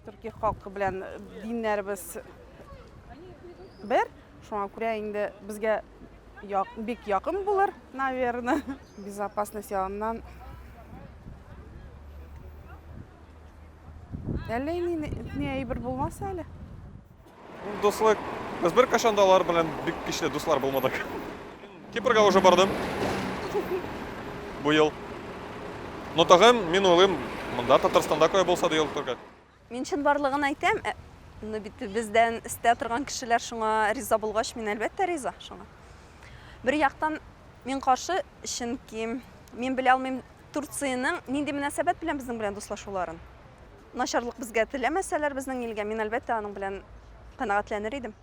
Төрки халкы белән диннәребез бер, шуңа күрә инде безгә бик якын булыр, наверное. Безопасность ягыннан әллә ни, ни әйбер булмас әле. Дуслык. Без беркайчан да алар белән бик көчле дуслар булмадык. Кипрга уже бардым. Бу ел. Но тагын, мин уйлыйм, монда Татарстанда кая булса да ел торга. Мин чынбарлыгын әйтәм, э, ну бит бездән өстә торган кешеләр шуңа риза булгач, мин әлбәттә риза шуңа. Бер яктан мин каршы, чөнки мин белә алмыйм Турциянең нинди мөнәсәбәт белән безнең белән дуслашуларын. Начарлык безгә теләмәсәләр безнең илгә, мин әлбәттә аның белән канәгатьләнер идем.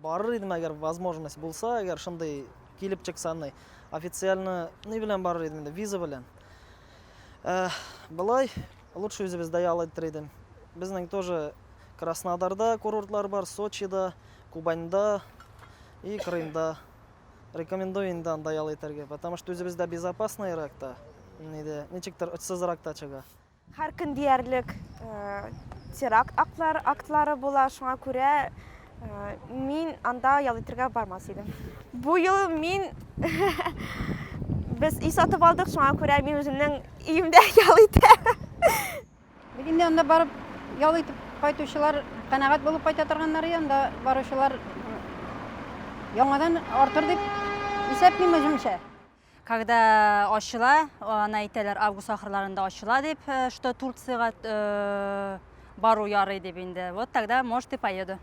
Барыр идем, әгәр возможность булса, әгәр шундый килеп чыкса, андай официально ни белән барыр идем инде, виза белән. Э, былай лучше үзебездә ял итер идем. Безнең тоже Краснодарда курортлар бар, Сочида, Кубаньда и Крымда. Рекомендую инде анда ял итәргә, потому что үзебездә безопасныйрак та, ниде, ничектер очсызрак та чыга. Һәр көн диярлек теракт актлар, актлары була, шуңа күрә мин анда ял итәргә бармас идем. Бу юлы мин без өй сатып алдык, шуңа күрә мин үземнең өемдә ял итәм. Бит инде анда барып ял итеп кайтучылар канәгать булып кайта торганнар, анда баручылар яңадан артыр дип исәплим үземчә. Когда ачыла, аны әйтәләр, август ахырларында ачыла дип, э, что Турцияга э, бару ярый дип инде. Вот тогда, может, и поеду.